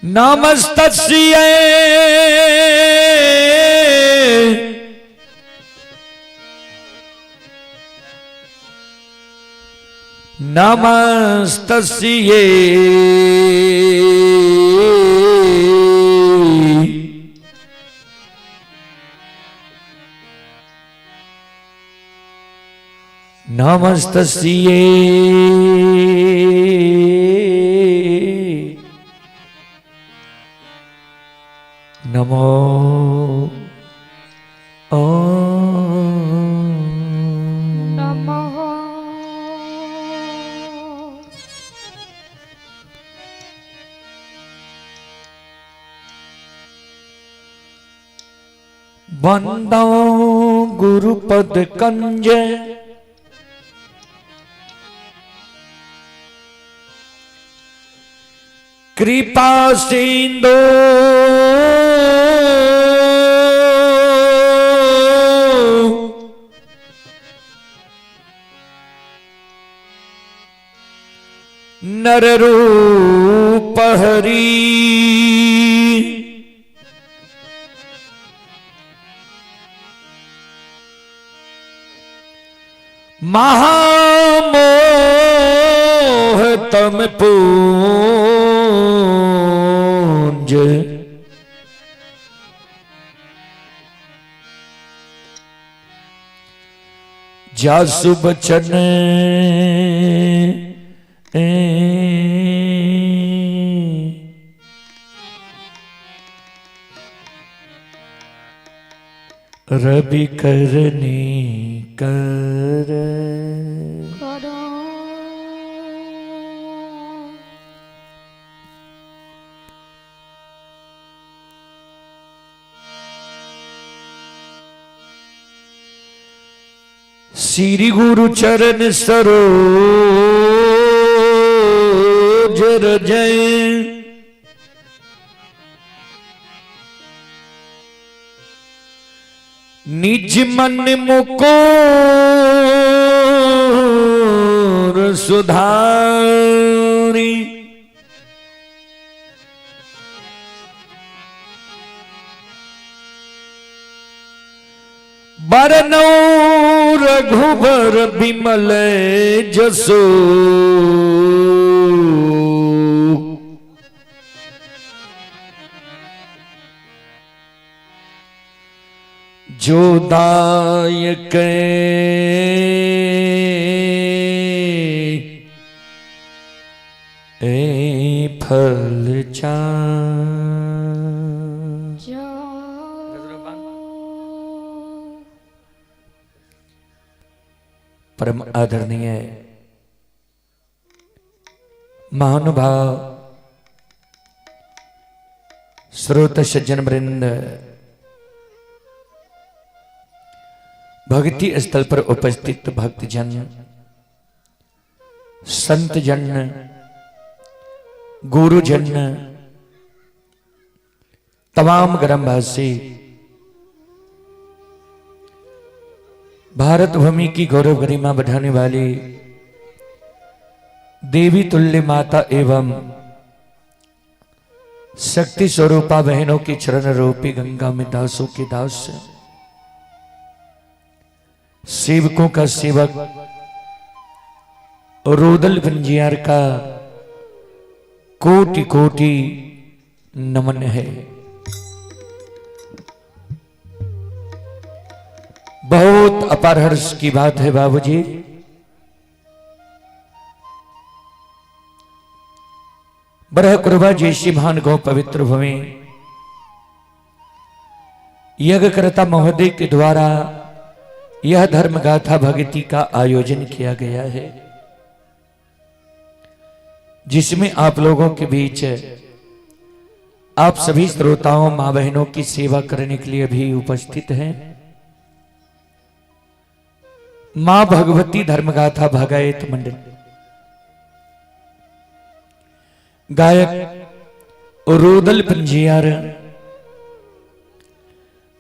नमस्तस्यै नमस्तस्यै नमस्तस्यै नमो नमः। वंदो गुरुपद कंज कृपा सिंधु नर रूप हरि महामोह तम पूंज जासु बचन रवि करनी कर करो। श्री गुरु चरण सरोज रजय निज मन मुकुर सुधारी बरनौ रघुबर बिमल जसो जो दायक ए फल चा। परम आदरणीय महानुभाव श्रोत सज्जन वृंद, भक्ति स्थल पर उपस्थित भक्तजन, संत जन, गुरुजन, तमाम ग्रामवासी, भारत भूमि की गौरव गरिमा बढ़ाने वाली देवी तुल्य माता एवं शक्ति स्वरूपा बहनों के चरण रूपी गंगा में दासों के दास, सेवकों का सेवक, रोदल पंजियार का कोटि कोटि नमन है। बहुत अपार हर्ष की बात है बाबूजी, बरहकुरबा जैसी महान गौ पवित्र भूमि यज्ञकर्ता महोदय के द्वारा यह धर्म गाथा भक्ति का आयोजन किया गया है, जिसमें आप लोगों के बीच आप सभी श्रोताओं मां बहनों की सेवा करने के लिए भी उपस्थित हैं। मां भगवती धर्मगाथा भगायत मंडल, गायक रोदल पंजियार,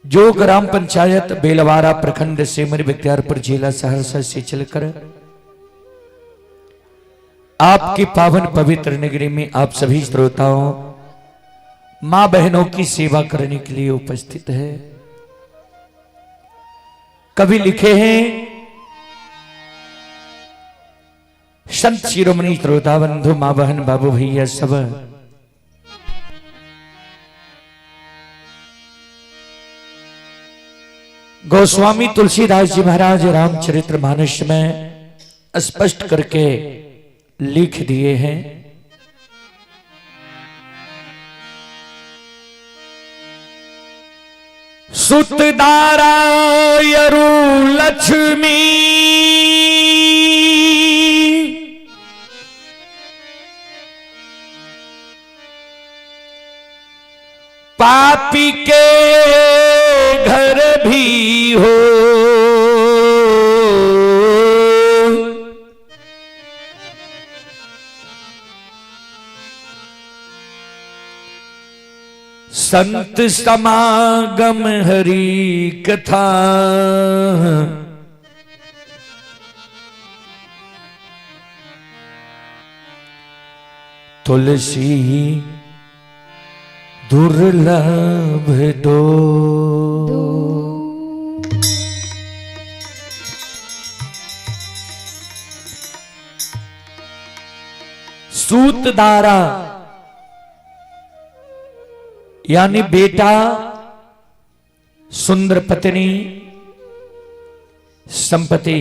जो ग्राम पंचायत बेलवारा प्रखंड सेमरी बख्तियारपुर जिला सहरसा से चलकर आपकी पावन पवित्र नगरी में आप सभी श्रोताओं मां बहनों की सेवा करने के लिए उपस्थित है। कवि लिखे हैं संत शिरोमणि श्रोता बंधु मां बहन बाबू भैया सब, गोस्वामी तुलसीदास जी महाराज रामचरित्र मानस में स्पष्ट करके लिख दिए हैं। सुतदारा यरु लक्ष्मी पापी के घर भी हो, संत समागम हरि कथा, तुलसी दुर्लभ दो। सूतदारा यानी बेटा, सुंदर पत्नी, संपत्ति,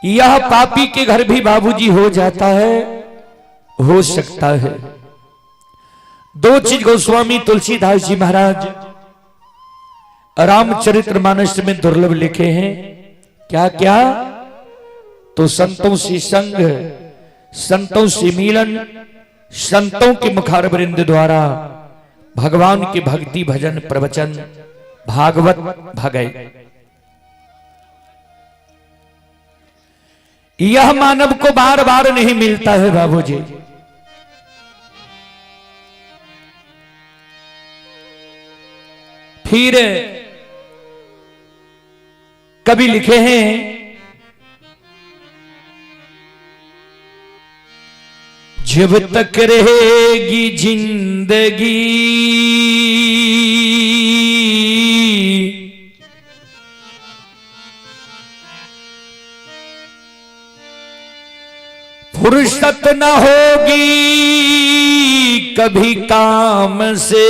यह पापी के घर भी बाबूजी हो जाता है, हो सकता है। दो चीज गोस्वामी तुलसीदास जी महाराज रामचरित्र मानस में दुर्लभ लिखे हैं। क्या क्या? तो संतों से संग, संतों से मिलन, संतों के मुखारवृंद द्वारा भगवान की भक्ति भजन प्रवचन भागवत भगै। यह मानव को बार बार नहीं मिलता है बाबूजी। फिर कभी लिखे हैं, जब तक रहेगी जिंदगी फुर्सत न होगी कभी काम से,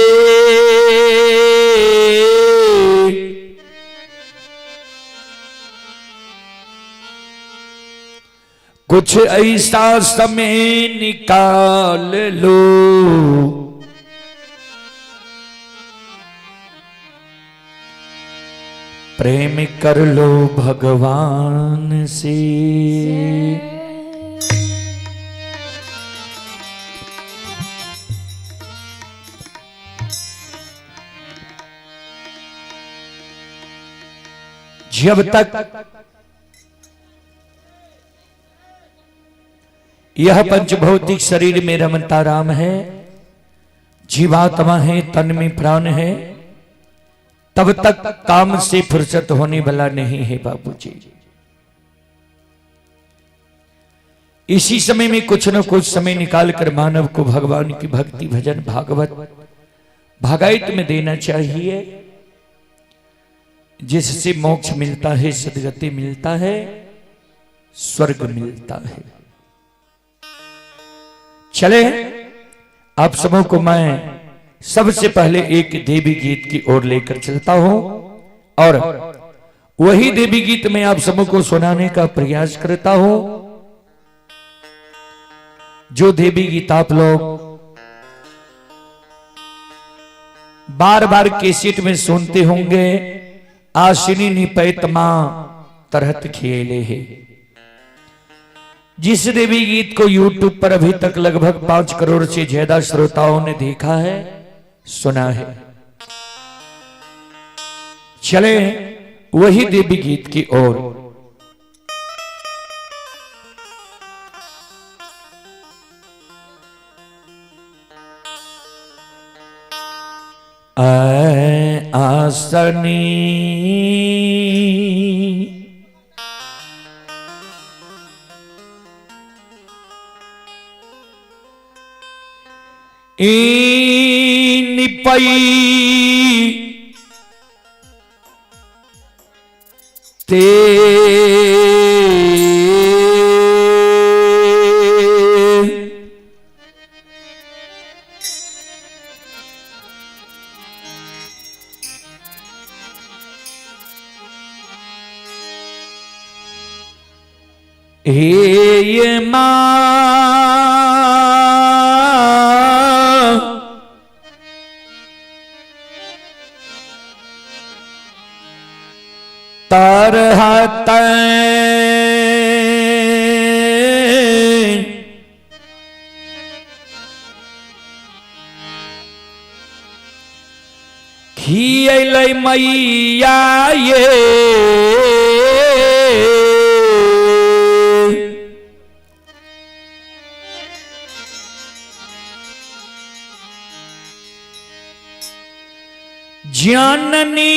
कुछ ऐसा समय निकाल लो, प्रेम कर लो भगवान से। जब तक यह पंचभौतिक शरीर में रमता राम है, जीवात्मा है, तन में प्राण है, तब तक काम से फुर्सत होने वाला नहीं है बाबूजी। इसी समय में कुछ न कुछ समय निकालकर मानव को भगवान की भक्ति भजन भागवत भागायत में देना चाहिए, जिससे मोक्ष मिलता है, सदगति मिलता है, स्वर्ग मिलता है। चले आप सबों को मैं सबसे पहले एक देवी गीत की ओर लेकर चलता हूं और वही देवी गीत मैं आप सबों को सुनाने का प्रयास करता हूं, जो देवी गीत आप लोग बार बार कैसेट में सुनते होंगे। आसिनी निपैत मां तरहत खेले है, जिस देवी गीत को YouTube पर अभी तक लगभग 5 करोड़ से ज्यादा श्रोताओं ने देखा है, सुना है। चले वही देवी गीत की ओर। आसनी निपई ते हे माँ तरहत खियलै मैया ये जननी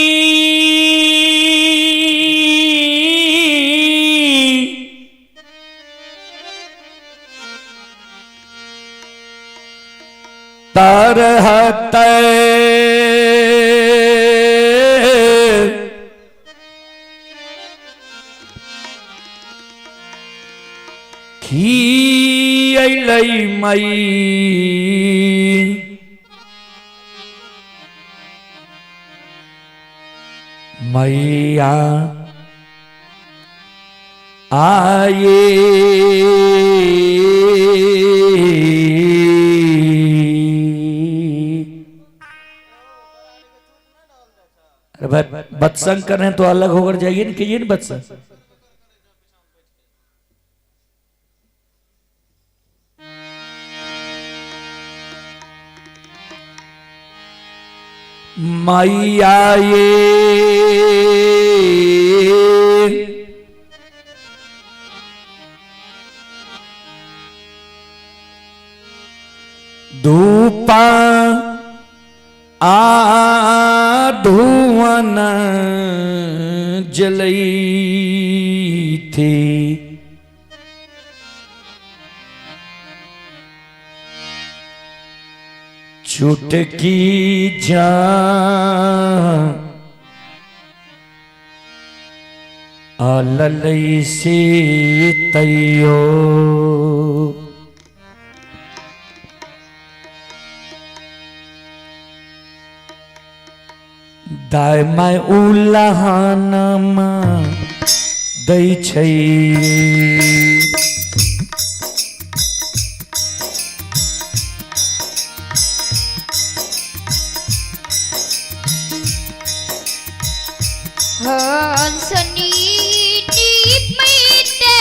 तरहत खियलै मई मैया आए। अरे भाई बत्संग कर रहे हैं तो अलग होकर जाइए ना, कीजिए ना बत्संग। मैया ये धूपा आ धुवन जलई थी चुटकी जा अललई से तैयो दाय my उलाहानमा दै छै। हंसनी टीपैते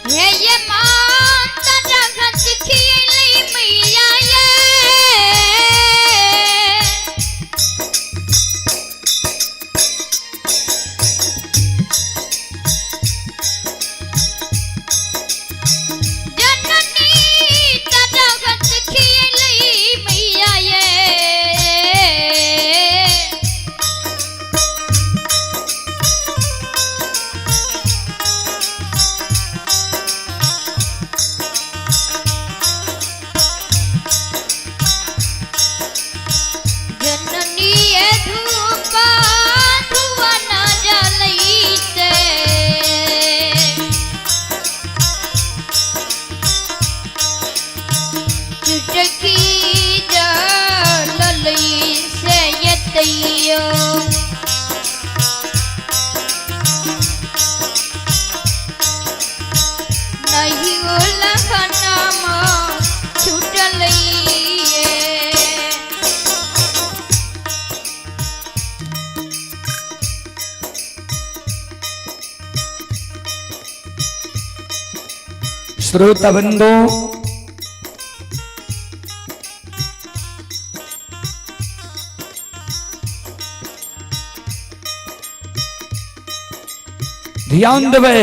हे ये माता रखत खियलै मैया ये। जननी तदगत खियलै मैया ये। जननी धूपा धुवन जलैते चुटकी जललै से यतैयो। नहीं उलहनामा छूटलै ये। श्रोता बंधु, ध्यान देवे,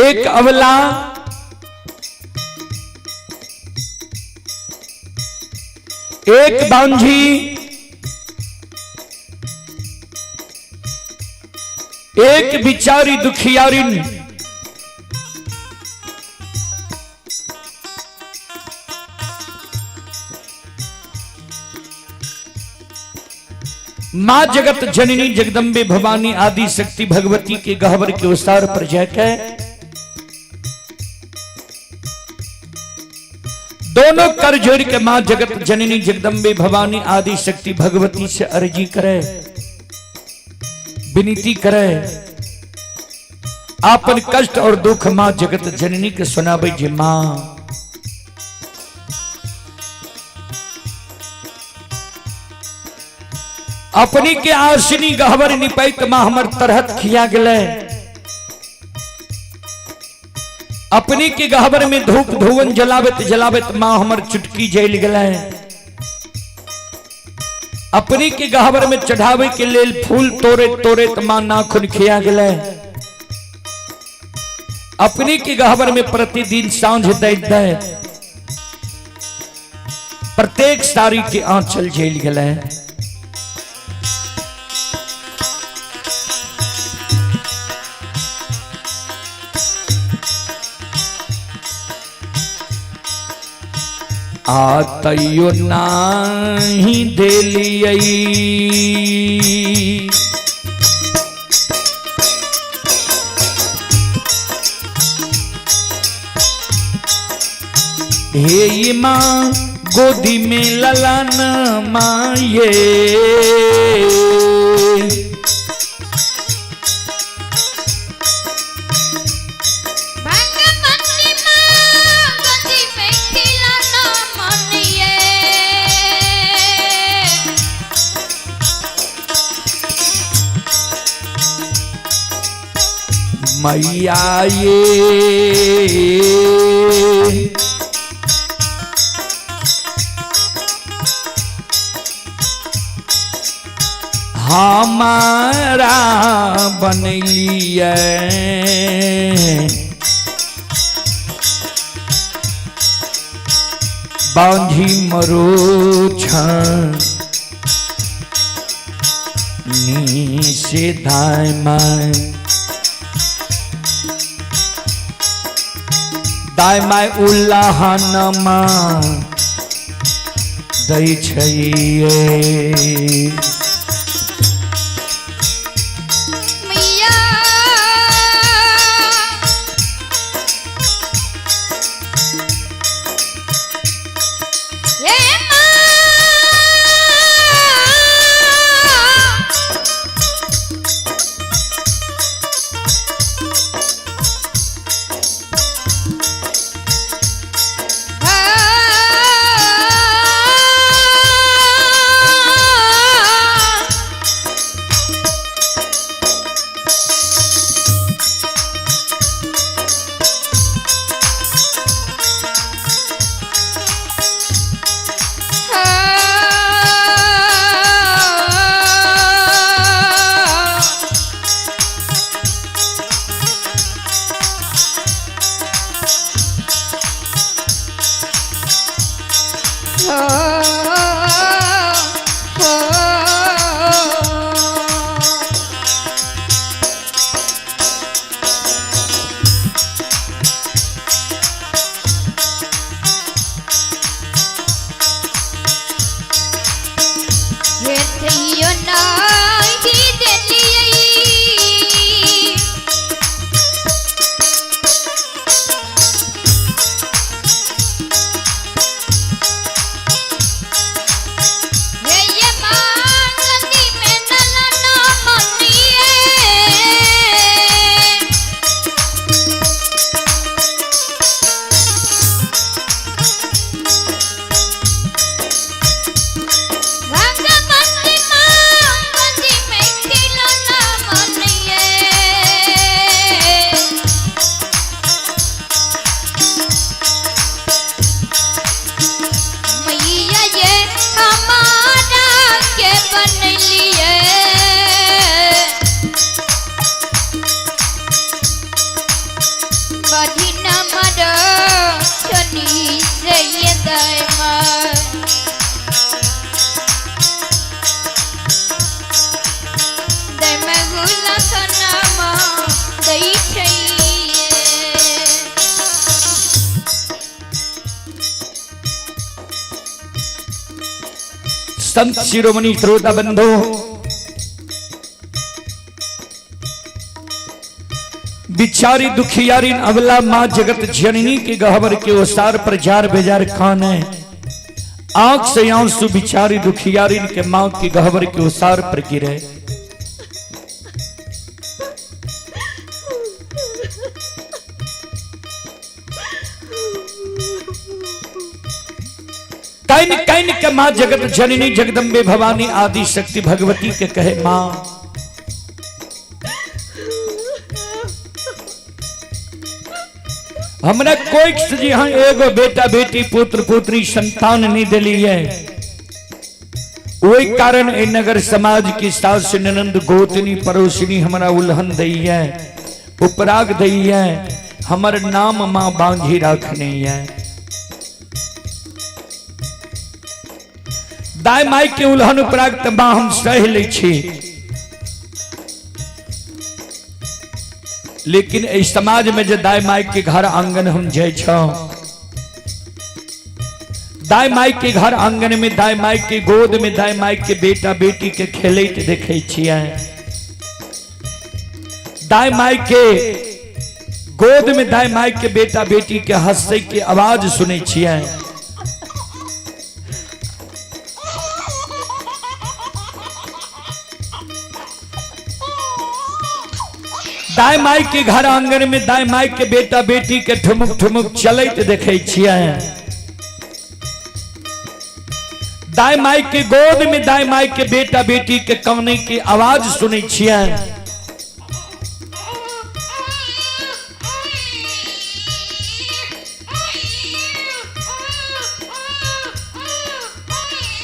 एक अवला एक बांझी, एक बिचारी दुखियारिन मां जगत जननी जगदम्बे भवानी आदि शक्ति भगवती के गहवर के उसार पर जाकर दोनों कर जोड़ के मां जगत जननी जगदम्बे भवानी आदि शक्ति भगवती से अर्जी करे, विनती करे, आपन कष्ट और दुख मां जगत जननी के सुनाबे जे मां अपनी के आसिनी गहवर निपैत मां हमर तरहत खिया गेलै। अपनी के गहवर में धूप धुवन जलाबत जलाबत मां हमर चुटकी जल गेलै। अपनी के गहवर में चढ़ावे के लेल फूल तोड़े तोड़े मां नाखून खिया गेलै। अपनी के गहवर में प्रतिदिन सांझ दैत दैत प्रत्येक साड़ी के आंचल जल गेलै। आ तैयो नाही देलियै हे माँ गोदी में ललन माये। भगवती माँ गोदी में खिलौना मनिए। मैया ये हमारा बनलिए बांझी मरो नी से दाय my दाय my उल्लाहनमा दै छैये। मैया हे माँ आ उलहनमा दै छै। संत शिरोमणि श्रोता बंधु, बिचारी दुखियारी अबला माँ जगत जननी के गहबर के ओसार पर जार बेजार खान है। आंख से आंसू बिचारी दुखियारी के माँ के गहबर के ओसार पर गिरे। Can can के माँ जगत जननी जगदम्बे भवानी आदि शक्ति भगवती के कहे, माँ हमरा कोई जी हाँ एगो बेटा बेटी पुत्र पुत्री संतान नहीं दिली है, वही कारण ए नगर समाज की सास ननंद गोतनी पड़ोसनी हमरा उल्हन दई है, उपराग दई है, हमर नाम माँ बांझी रखनी है। दाय माई के उल्हन उपराग त माँ हम सह लै छी, लेकिन एहि समाज में जे दाय माई के घर आंगन हम जाइ छौं, दाय माई के घर आंगन में दाय माई के गोद में दाय माई के बेटा बेटी के खेलैत देखै छियै, दाय माई के गोद में दाय माई के बेटा बेटी के हंसै के आवाज सुनै छियै। दाय माई के घर आंगन में दाय माई के बेटा बेटी के ठुमुक ठुमुक चलैत देखै छियै, दाय माई के गोद में दाय माई के बेटा बेटी के काने के आवाज सुनै छियै।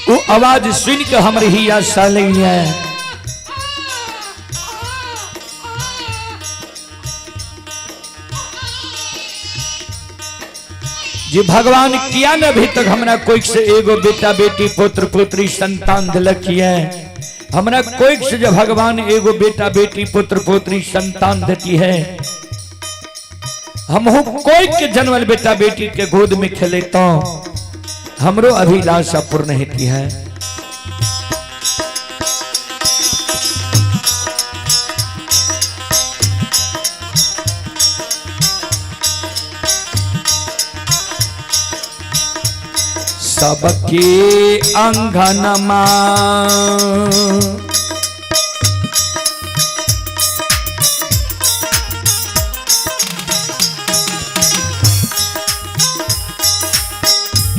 वो आवाज सुन के हमर हिया सलैया। जी भगवान किया न अभी तक हमरा कोई से एगो बेटा बेटी पुत्र पुत्री संतान दिलक है, हमरा कोई से जब भगवान एगो बेटा बेटी पुत्र पुत्री संतान देती है, हमहू कोई के जन्मल बेटा बेटी के गोद में खेले तो हमरो अभिलाषा पूर्ण होती है। सबके अंगनमा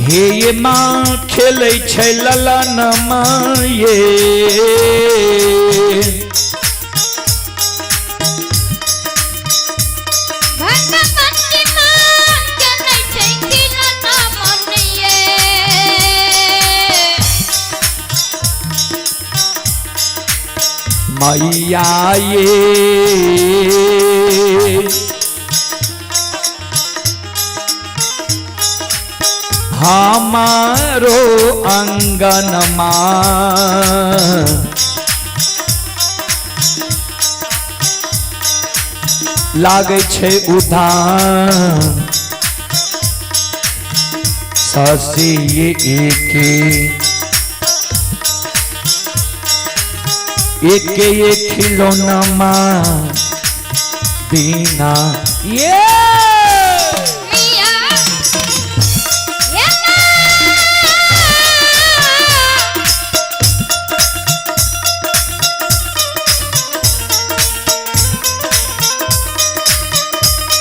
हे ये माँ खेलै छै ललनमा ये, भगवती माँ खेलै छै खिलौना मन ये। मैया ये हमारो अंगनमा लागै छै उधान शशि एके एके ये खिलौना बिना ये मिया ये ना।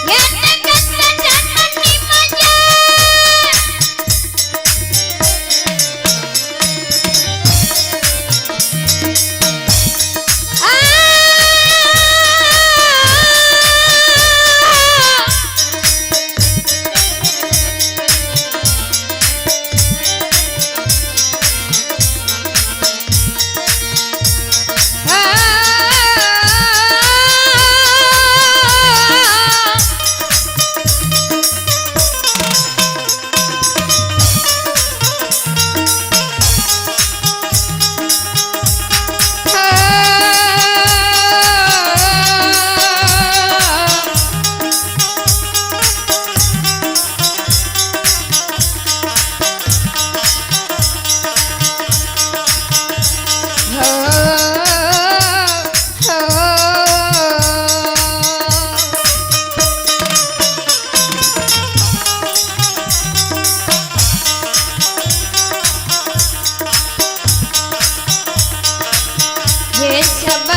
ये जगत जननी मैया। आ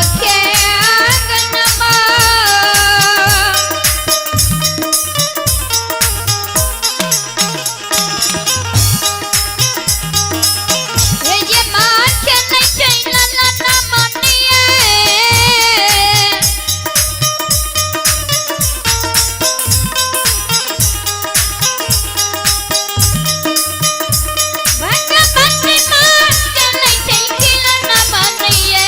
माँ के आंगनमा। हे ये माँ के नहीं छै ललना मनिए। भगवती माँ के नहीं छै खिलौना मनिए।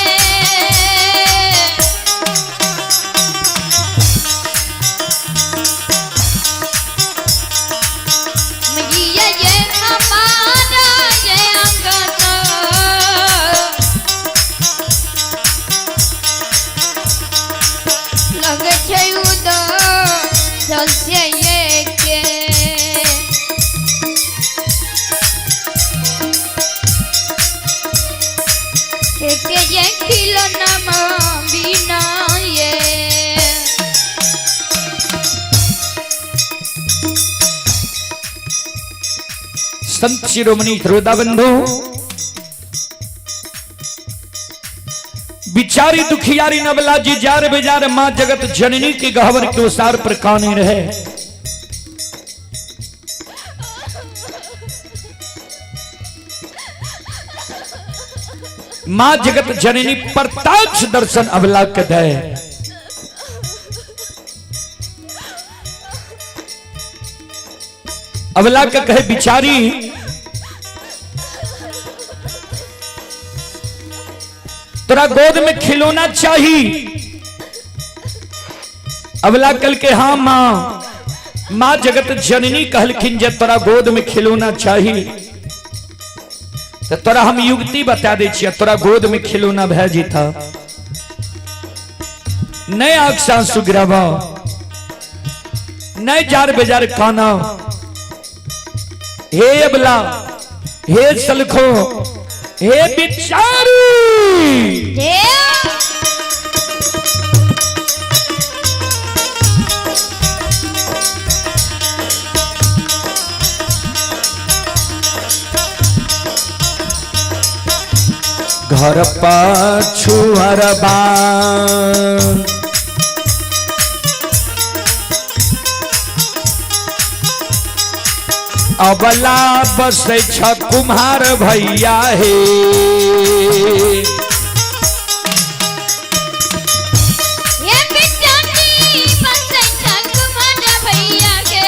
मैया ये हमारा ये आंगन लगे छै उदास से ये के। के ये खिलौना माँ बिना ये। संत शिरोमणि श्रोता बंधु, बिचारी दुखियारी नवला जी जार बेजार मां जगत जननी के गहवर के उसार पर काने रहे। मां जगत जननी प्रत्यक्ष दर्शन अबला के दे। अबला के कहे बिचारी तोरा गोद में खिलौना चाहिए। अबला कल के हाँ मां, मां जगत जननी कहलखिन जे तोरा गोद में खिलौना चाहिए तो तोरा हम युक्ति बता दै छियै, तोरा गोद में खिलौना भए जेता। नहीं आग सासु गिरावा, नहीं जार बेजार खाना। हे अबला, हे सलखो, हे बिचारी, घर पाछू हरबा अबला बसै छ कुम्हार भैया हे। ये बिचारी बसै छ कुम्हार भैया के।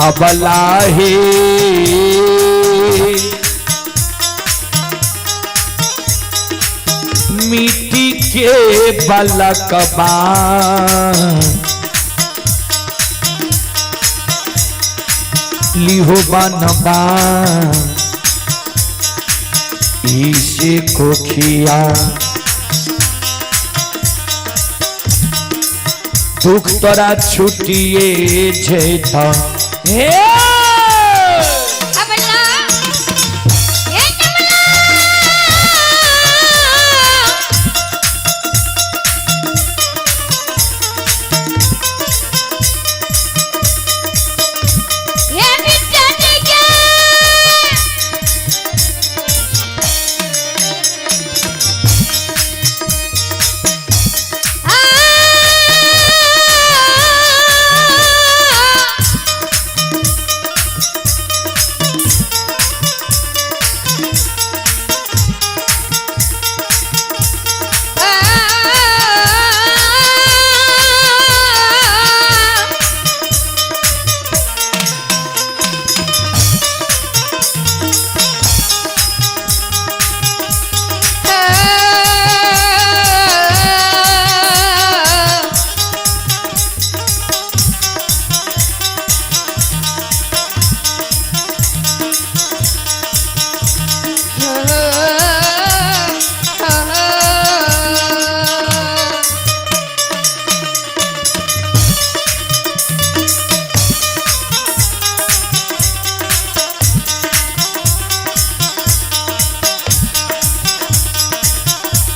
अबला हे मिट्टी के बलकबा लिहो बनबा इसे कोखिया दुख तोरा छुटिए जेता। हे अबला ये कमला ये बिचारी के। आ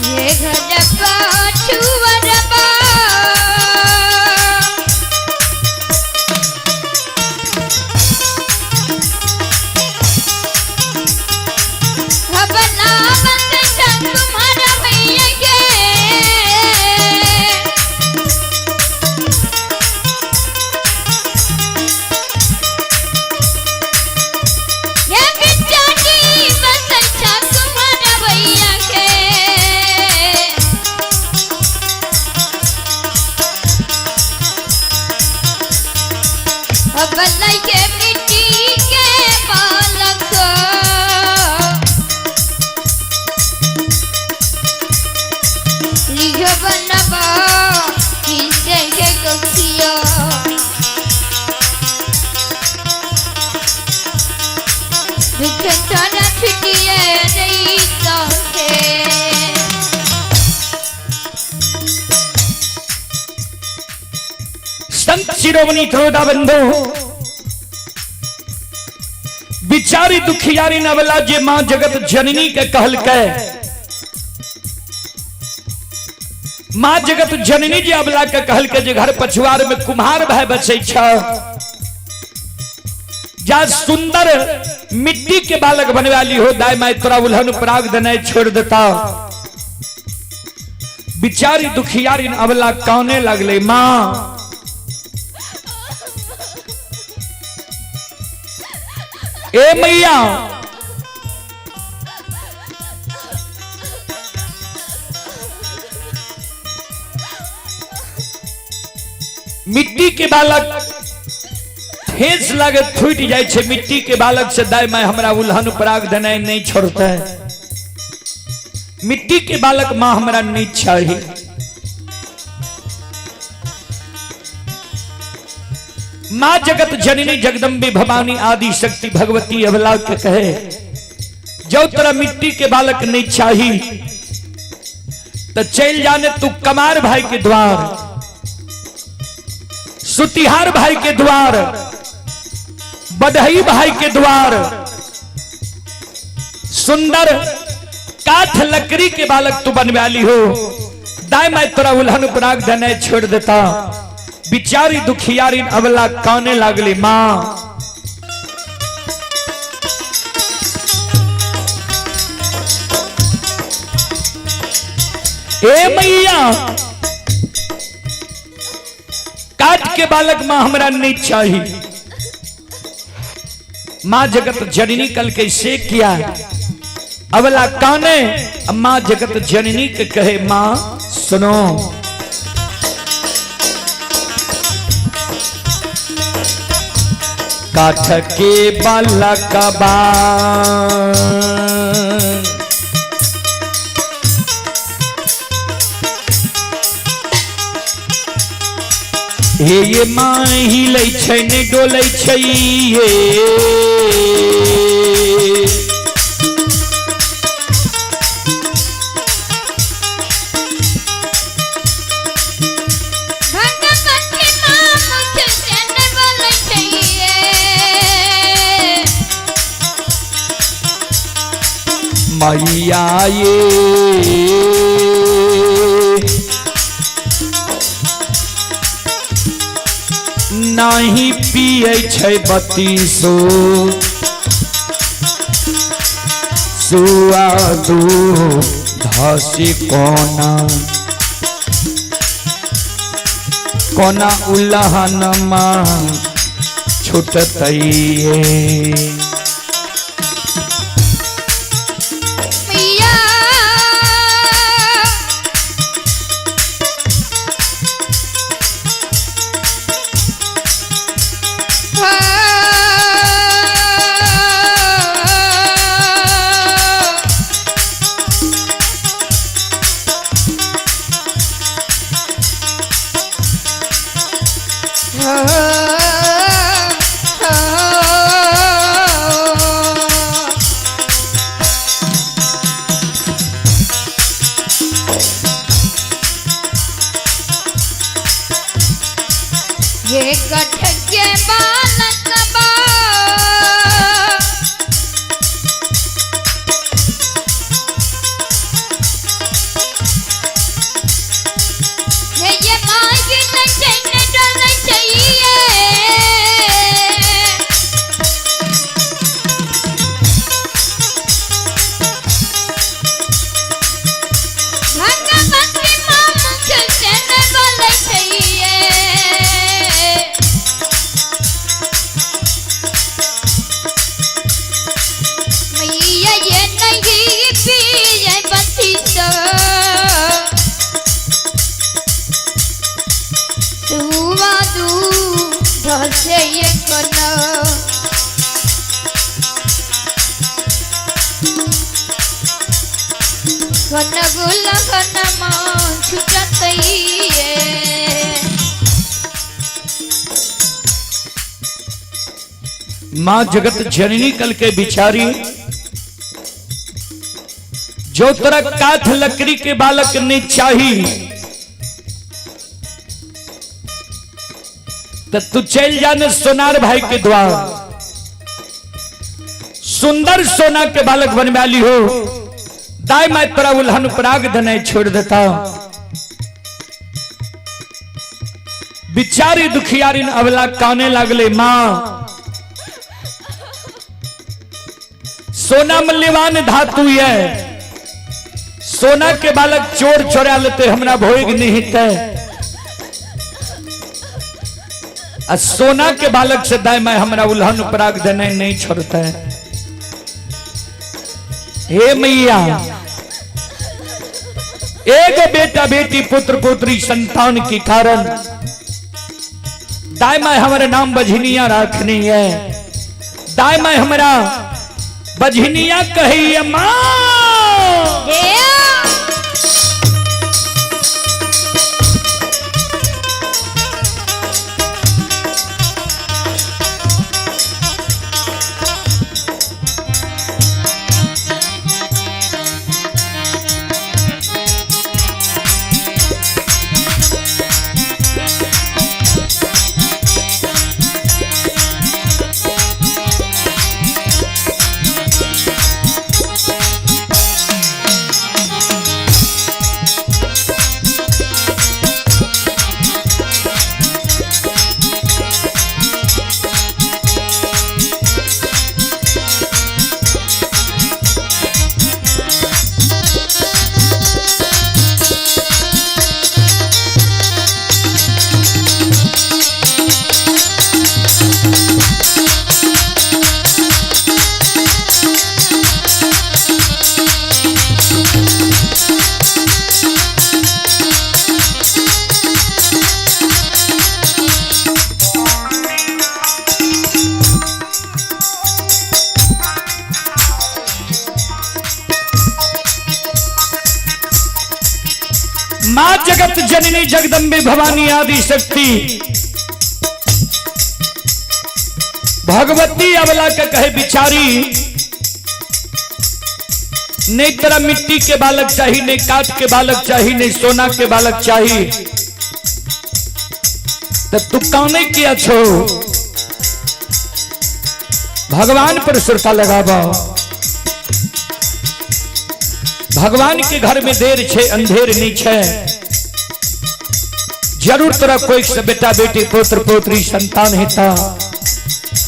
ये घर पाछुअरबा शिरोमणि श्रोता बंधु, बिचारी दुखियारी नवला जे मां जगत जननी के कहलकै, मां जगत जननी जे अबला के कहलकै जे घर पछुआर में कुम्हार भाई बचै छ, जा सुंदर मिट्टी के बालक बनवा ली हो, दाई माई तोरा उल्हन पराग देने छोड़ देता। बिचारी दुखियारी अबला काने लगले, मां ए मैया, मिट्टी के बालक ठेस लागे फूट जाए छे, मिट्टी के बालक से दाई माई हमरा उल्हन पराग देने नहीं छोड़ते, मिट्टी के बालक मां हमरा नहीं चाहिए। मां जगत जननी जगदम्बे भवानी आदि शक्ति भगवती अबला के कहे, जो तोरा मिट्टी के बालक नहीं चाहिए तो चल जाने तू कमार भाई के द्वार, सुतिहार भाई के द्वार, बढ़ई भाई के द्वार, सुंदर काठ लकड़ी के बालक तू बनवा ली हो, दाई माई तोरा उल्हन पराग देने छोड़ देता। बिचारी दुखियारी अबला काने लागली, मां ए मैया, काट के बालक मां हमरा नहीं चाहिए। मां जगत जननी कल कैसे किया अबला काने, मां जगत जननी के कहे, मां सुनो, काठ के बालक बा हे ये मां हिलै छै ने डोलै छै ये, भगवती मां मुख से न बोलै छै ये। मैया ये नाही पियै छै बत्तीसो सुआ दू धसी कोना कोना उल्हन मां छुटतै ये। मैया ये कठ के बालक बा, हे ये मांगी न चैन डोल चाहिए। भगवती मां मुख से न बोलै चाहिए। मैया ये नहीं पिए बत्तीसो सुआ दू ढसे ये कोना, कोन गुलहन मां छुटतैये। मां जगत जननी कल के बिचारी, जो तोरा काठ लकड़ी के बालक नहीं चाहिए तो तू चल जाने सोनार भाई के द्वार, सुंदर सोना के बालक बनवा ली हो, दाई माई तोरा उल्हन पराग देने छोड़ देता। बिचारी दुखियारी अवला काने लागले, मां सोना मूल्यवान धातु है, सोना के बालक चोर चोरा लेते हमरा भोग नहीं है, आ सोना के बालक से दाई माई हमरा उल्हन पराग देने नहीं छोड़ता है। हे मैया, एक बेटा बेटी पुत्र पुत्री संतान के कारण दाई माई हमारे नाम बझनिया रखनी है, दाई माई हमारा बझनिया कही मां। मां जगत जननी जगदम्बे भवानी आदि शक्ति भगवती अबला के कहे बिचारी, नहीं तेरा मिट्टी के बालक चाहिए, नहीं काठ के बालक चाहिए, नहीं सोना के बालक चाहिए, तो तू काने किया छो, भगवान पर सुरता लगाबा। भगवान के घर में देर छे अंधेर नहीं छे, जरूर तोरा कोई से बेटा बेटी पुत्र पुत्री संतान हेता।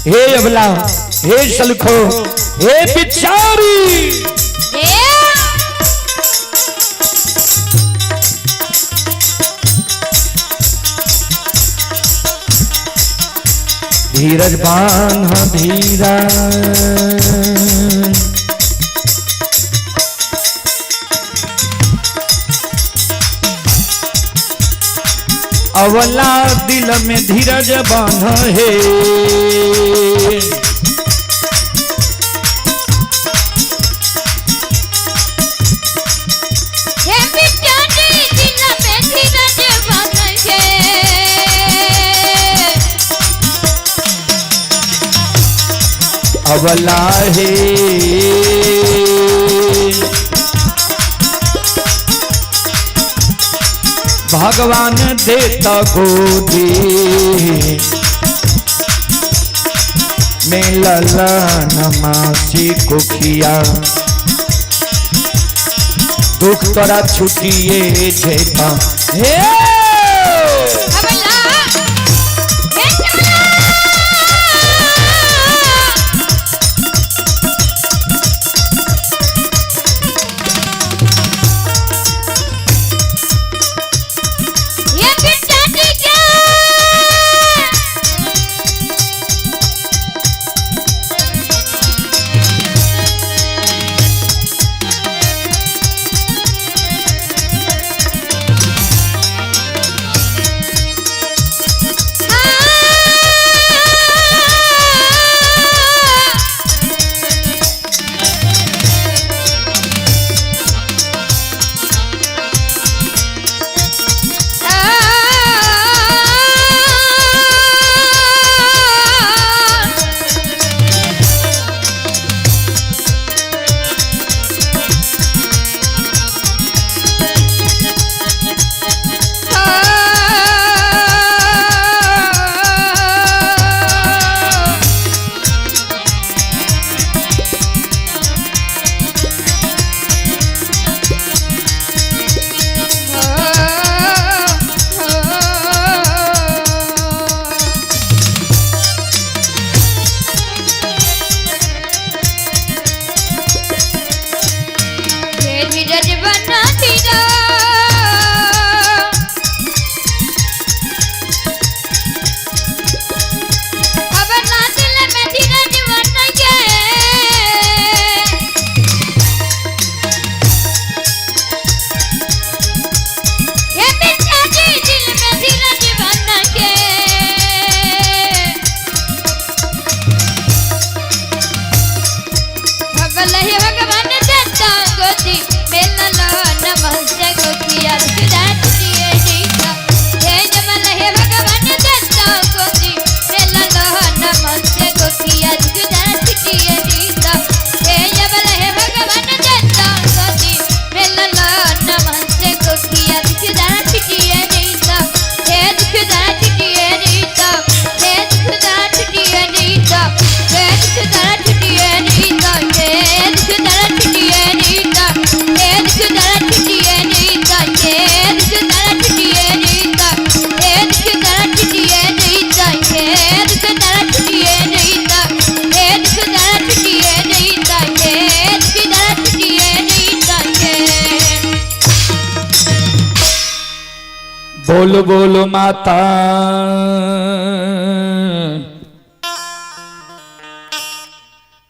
हे अबला, हे सलखो, हे बिचारी, धीरज बांध धीरा, अवला दिल में धीरज बांध हे, अवला हे भगवान देता गोदी में ललन मासी कुखिया, दुख तोरा छुटिए जेता। हे बोलो बोलो माता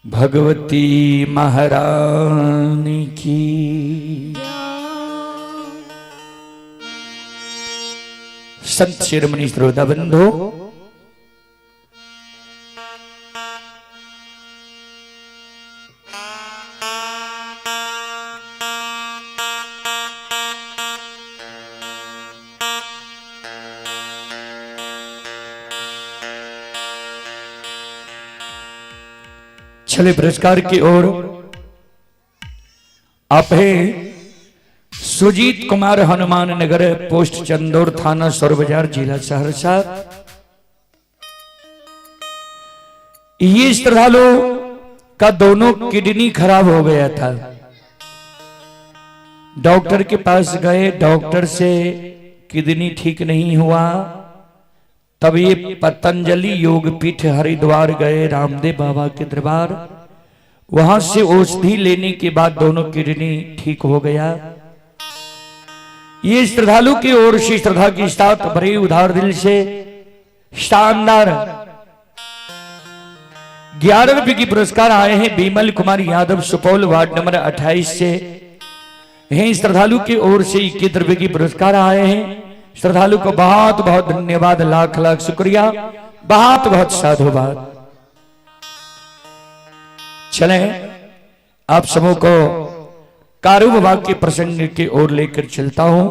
भगवती महारानी की। संत शिरोमणि श्रोता बंधु, छले पुरस्कार की ओर आप है सुजीत कुमार हनुमान नगर, पोस्ट चंदौर, थाना सौर बाजार, जिला सहरसा। ये श्रद्धालु का दोनों किडनी खराब हो गया था। डॉक्टर के पास गए, डॉक्टर से किडनी ठीक नहीं हुआ। तब ये पतंजलि योगपीठ हरिद्वार गए, रामदेव बाबा के दरबार। वहां से औषधि लेने के बाद दोनों किडनी ठीक हो गया। ये श्रद्धालु की ओर से श्रद्धा के साथ बड़े उदार दिल से शानदार 11 रुपए की पुरस्कार आए हैं। बीमल कुमार यादव, सुपौल, वार्ड नंबर 28 से हैं। श्रद्धालु की ओर से 21 रुपए की पुरस्कार आए हैं। श्रद्धालु को बहुत बहुत धन्यवाद, लाख लाख शुक्रिया, बहुत बहुत साधुवाद। चले आप सबों को कारू बाबा के प्रसंग की ओर लेकर चलता हूं।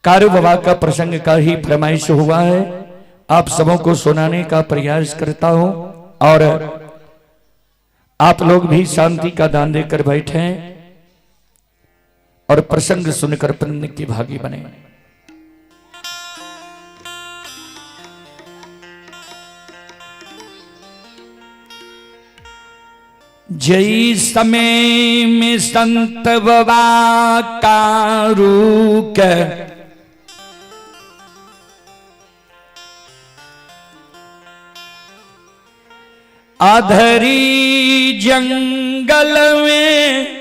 कारू बाबा का प्रसंग का ही फरमाइश हुआ है, आप सबों को सुनाने का प्रयास करता हूं और आप लोग भी शांति का दान देकर बैठे और प्रसंग सुनकर पुण्य के भागी बने। जय समय में संत बाबा कारू के अधरी जंगल में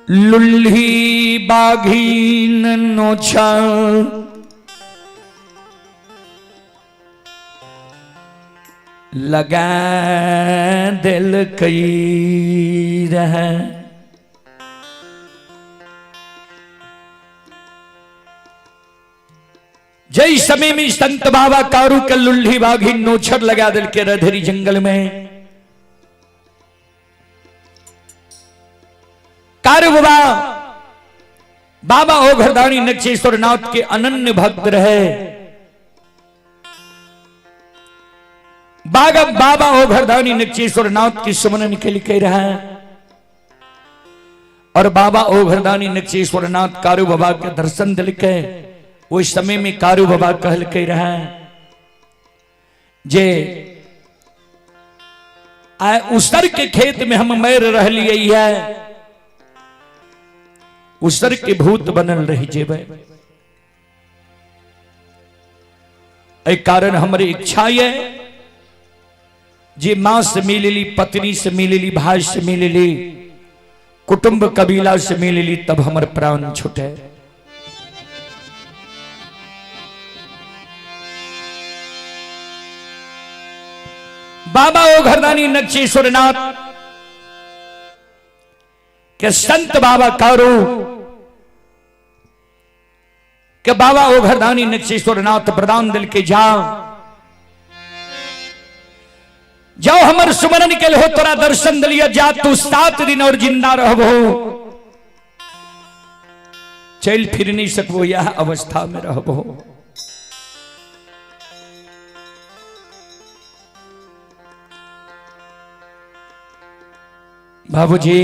लुल्ही बाघीन नोछा लगा दिल कई रहे। जय समय में संत बाबा कारू के लुल्ही बाघी नोछर लगा दिल के रधरी जंगल में। कारू बाबा बाबा ओघरदानी नक्षेश्वर नाथ के अनन्य भक्त रहे। बागा बाबा ओघरदानी नक्षेश्वर नाथ की सुमन के लिए कह रहा है और बाबा ओघरदानी नक्षेश्वर नाथ कारू बाबा के दर्शन दिल के उस समय में कारू बाबा कहल कह रहा है जे आए उसर के खेत में हम मैर रह लिए है, उसर के भूत बनल रही जेबे। एहि कारण हमर इच्छा ये जे मां से मिलली, पत्नी से मिलली, भाई से मिलली, कुटुंब कबीला से मिलली, तब हमर प्राण छूटे। बाबा ओ घरदानी नक्षेश्वर नाथ के संत बाबा कारू के बाबा ओ घरदानी नक्षेश्वर नाथ प्रदान दिल के जा जाओ हमर सुमरन के हो तोरा दर्शन दिलिया, जा तू 7 दिन और जिंदा रहबो, चल फिर नहीं सकबो, यह अवस्था में रहबो। बाबूजी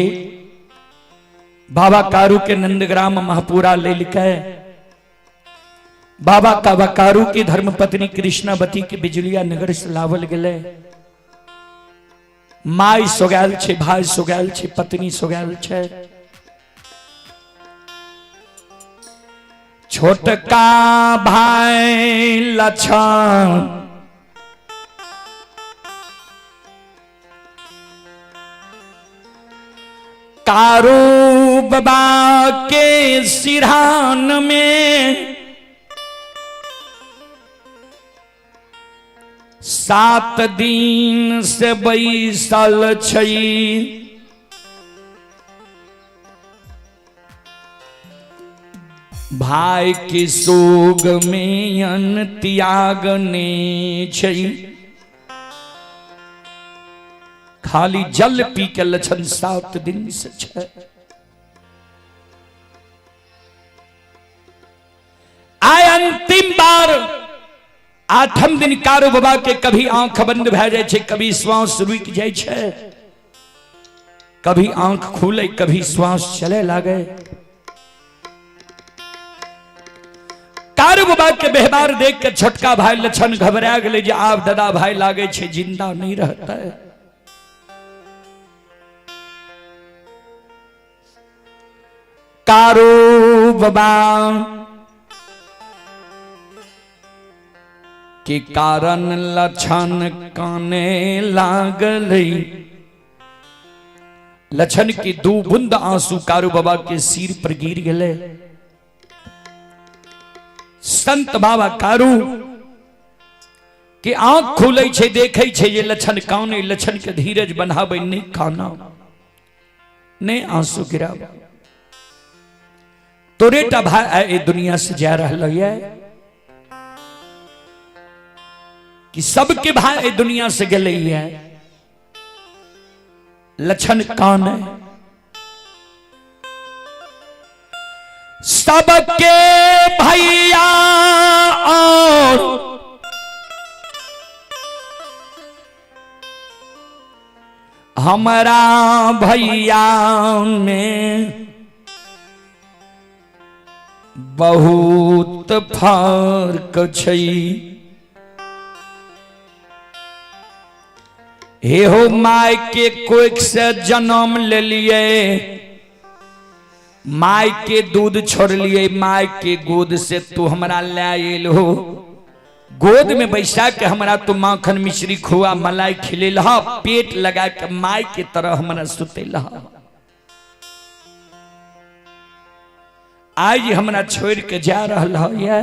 बाबा कारू के नंदग्राम महापुरा ले लिखे बाबा का कारू की धर्मपत्नी कृष्णावती के बिजुलिया नगर से लावल गए। माई सोगाल छे, भाई सोगाल छे, पत्नी सोगाल छे। छोटका भाई लछन कारू बाबा के सिरहान में 7 दिन से बैसल छै। भाई के सोग में अन त्यागने छै। खाली जल पी के लक्षण 7 दिन से छै। आय अंतिम बार 8म दिन कारू बाबा के कभी आंख बंद भए जाय छै, कभी श्वास रुकि जाय छै, कभी आंख खुले, कभी श्वास चले लागे। कारू बाबा के व्यवहार देख के छोटका भाई लक्षण घबरा गेलै जे आब दादा भाई लागे छै जिंदा नहीं रहता है। कारू बाबा के कारण लक्षण काने लागलै। लक्षण की 2 बूंद आंसू कारू बाबा के सिर पर गिर गेलै। संत बाबा कारू के आंख खुलै छै, देखै छै जे लक्षण काने, लक्षण के धीरज बनाबै, नहीं काना, नहीं आंसू गिराब। तोरेटा भाई आइ दुनिया से जा रहल है कि सबके भाई दुनिया से गेलै है। लक्षण कान है सबके भैया और हमारा भैया में बहुत फर्क छै। हे हो my के कोख से जन्म लेलिए, my के दूध छोड़लिए, my के गोद से तू हमरा ले आयल हो। गोद में बैसा के हमरा तू माखन मिश्री खुआ मलाई खिलेल, पेट लगा के my के तरह हमरा सुतेल। आज हमरा छोड़ के जा रहा है,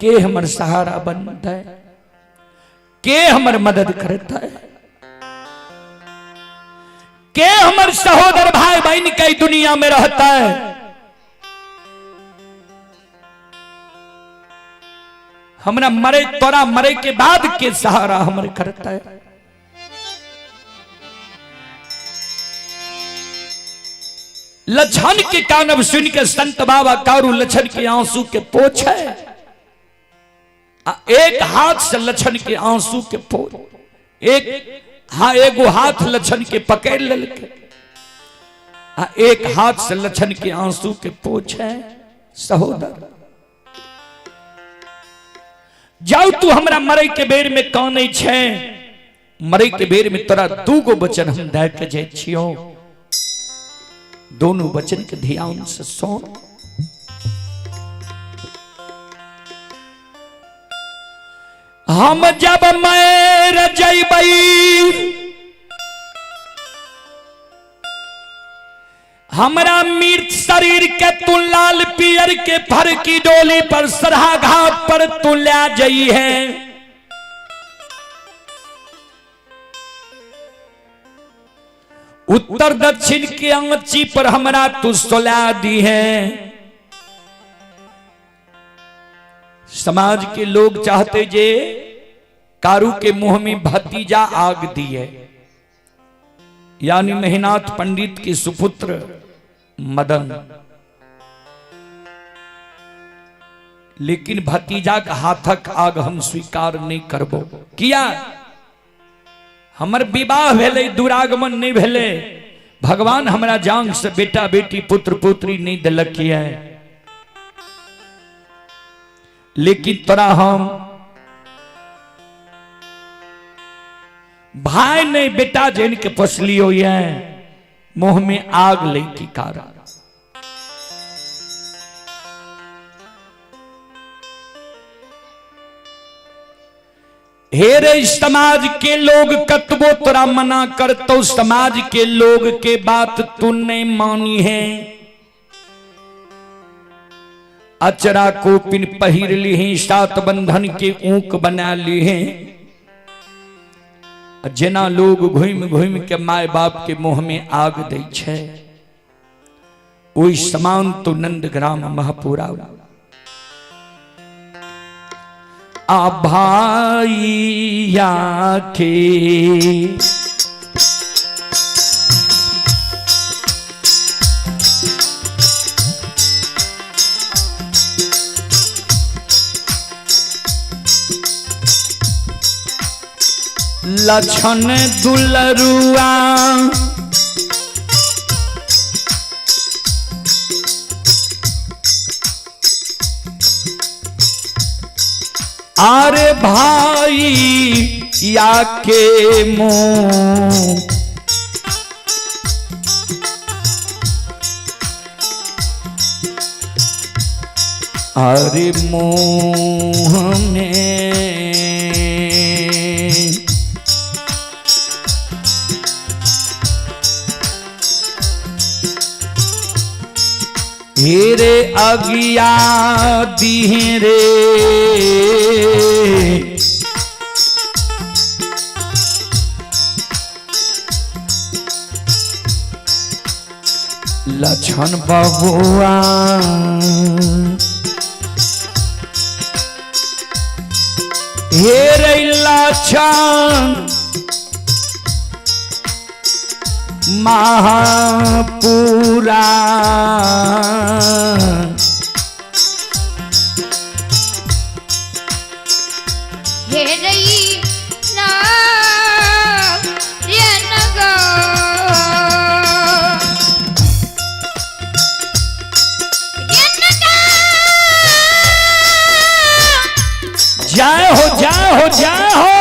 के हमर सहारा बनता है, के हमर मदद करता है, के हमर सहोदर भाई बहन के दुनिया में रहता है। हमरा मरे तोरा मरे के बाद के सहारा हमर करता है। लक्षण के कानब सुन के संत बाबा कारू लक्षण के आंसू के पोछे, एक हाथ से लक्षण के आंसू के पोछ, एक हाँ एगो हाथ लक्षण के पकड़ लेलकै, आ एक हाथ से लक्षण के आंसू के पोछे। सहोदर जाऊ तू हमरा मरे के बेर में कानै छै, मरे के बेर में तोरा 2 गो वचन हम दे के जाइ छियौ, दोनों वचन के ध्यान से सुन। हम जब मर जइबै हमरा मृत शरीर के तू लाल पियर के फर की डोली पर सरहा घाट पर तू ले जई है। उत्तर दक्षिण के आंची पर हमरा तू सुला दी है। समाज के लोग चाहते जे कारू के मुंह में भतीजा आग दी है, यानी महिनाथ पंडित के सुपुत्र मदन, लेकिन भतीजा का हाथक आग हम स्वीकार नहीं करबो। किया हमर विवाह भेलै, दुरागमन नहीं भेलै, भगवान हमरा जांग से बेटा बेटी पुत्र पुत्री नहीं दिलक है, लेकिन तोरा हम भाई नहीं बेटा जन के पोसलियो है, मुंह में आग ले की कारण। हे रे समाज के लोग कतबो तोरा मना करतो, समाज के लोग के बात तू नहीं मानी है। अचरा कोपिन पहिर ली है, सात बंधन के ऊक बना ली है। जेना लोग घूमि घूमि के my बाप के मुंह में आग दै छै, ओहि समान तो नंदग्राम महपुरा आ भाइया के लक्षण दुलरुआ आरे भाई या के मुंह अरे मुंह में हेरे अगिया दिहे रे लक्षण बबुआ हे रे लक्षण महापुरा हे रई ना रे नगो रे नगा। जय हो जय हो जय हो।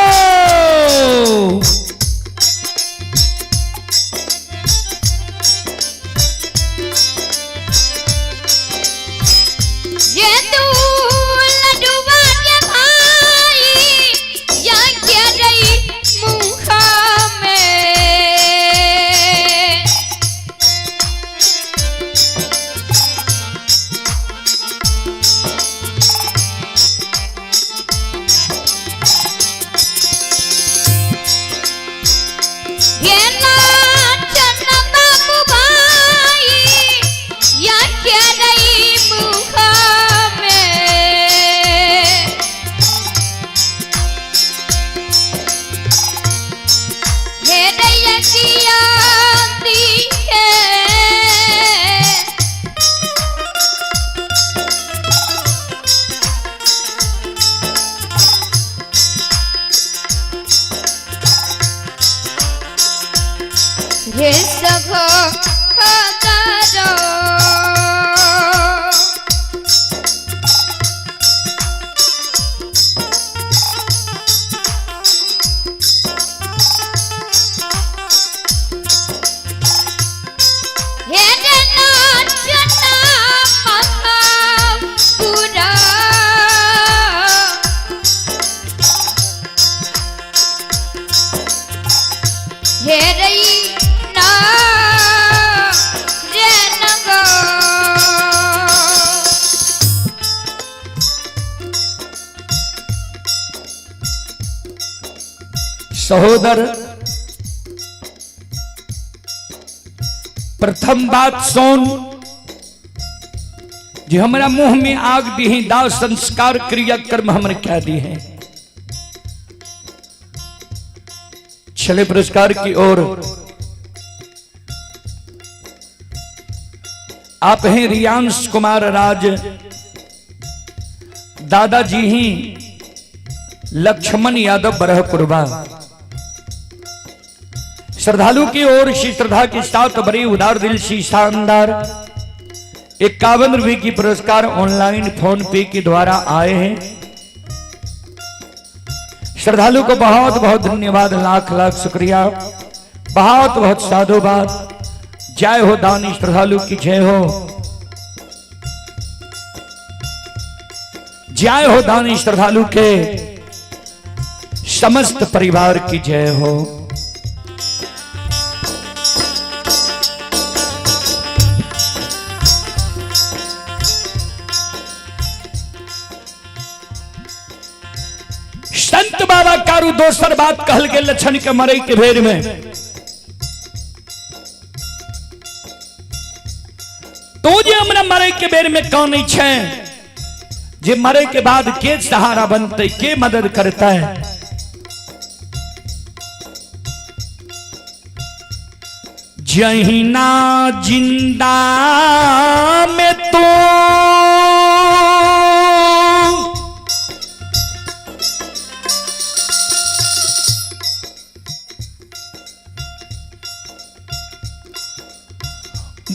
जे तू लडुआ के भाई या के रई मुख में। हे लाचन बाबू भाई या के रई मुख में। हे रैया किया दी है। रे सभ खतरो हे रे नाचना महापुरा। हे रई ना रे नगो। सहोदर, प्रथम बात सुन, जो हमारा मुंह में आग दी है, दाव संस्कार क्रिया कर्म हमने क्या दी है। छले पुरस्कार की ओर आप हैं रियांश कुमार राज, दादाजी ही लक्ष्मण यादव बरहपुरवा। श्रद्धालु की ओर श्री श्रद्धा के साथ बड़ी उदार दिल सी शानदार 51 रुपए की पुरस्कार ऑनलाइन फोन पे के द्वारा आए हैं। श्रद्धालु को बहुत बहुत धन्यवाद, लाख लाख शुक्रिया, बहुत बहुत साधुवाद। जय हो दानी श्रद्धालु की जय हो, जय हो दानी श्रद्धालु के। समस्त परिवार की जय हो। संत बाबा कारू दोसर बात कहल के लक्षण के मरे के भेड़ में, तो जे हमरा मरे के बेर में कानै छै, जे मरे के बाद के सहारा बनते, के मदद करता है। जहिना जिंदा में तो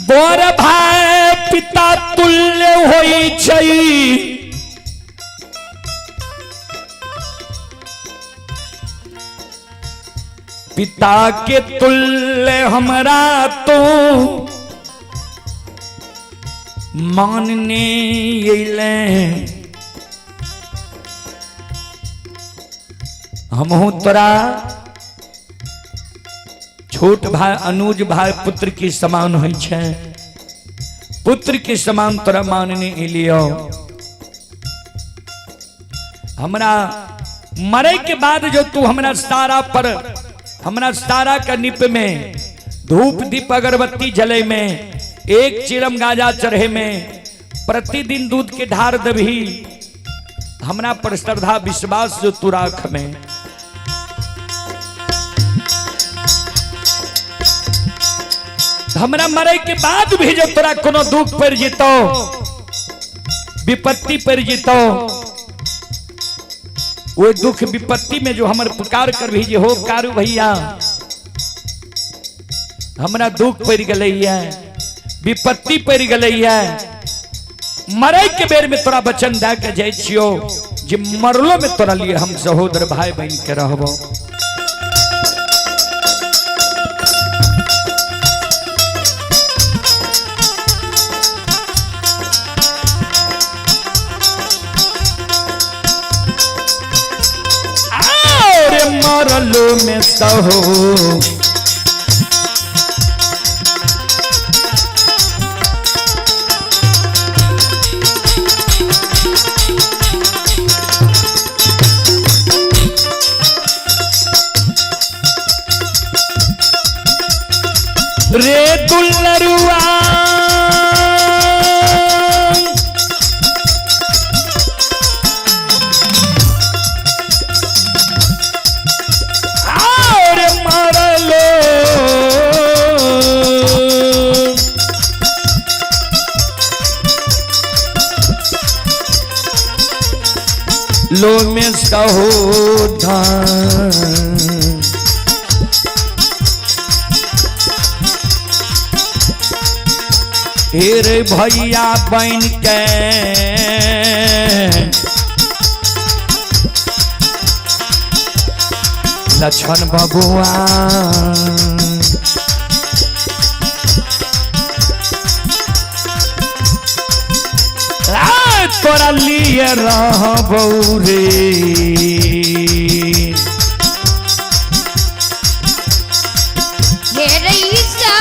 बर भाई पिता तुल्य होई छै, पिता के तुल्य हमरा तो मानने अइले, हमहू तोरा छोट भाई अनुज भाई पुत्र के समान होइ छै, पुत्र के समान तोरा मानने एलियो। हमरा मरे के बाद जो तू हमरा सारा पर, हमरा सारा के निप में धूप दीप अगरबत्ती जले में, एक चिलम गाजा चढ़े में, प्रतिदिन दूध के ढार दबही, हमरा पर श्रद्धा विश्वास जो तू राख में। हमरा मरे के बाद भी जो तोरा कोनो दुख पड़ जेतो, विपत्ति पड़ जेतो, वो दुख विपत्ति में जो हमर पुकार कर भी जे हो कारू भैया हमरा दुख पड़ गलैया, विपत्ति पड़ गलैया, मरे के बेर में तोरा वचन दे के जाय छियो जे मरलो में तोरा लिए हम सहोदर भाई बहन के रहबो। मरलो में सहो रे दुलरुआ, लो में सहोधन, हेरे भैया बन के लक्षण बबुआ, तोरा लिए रहबौ रे। हे रईसा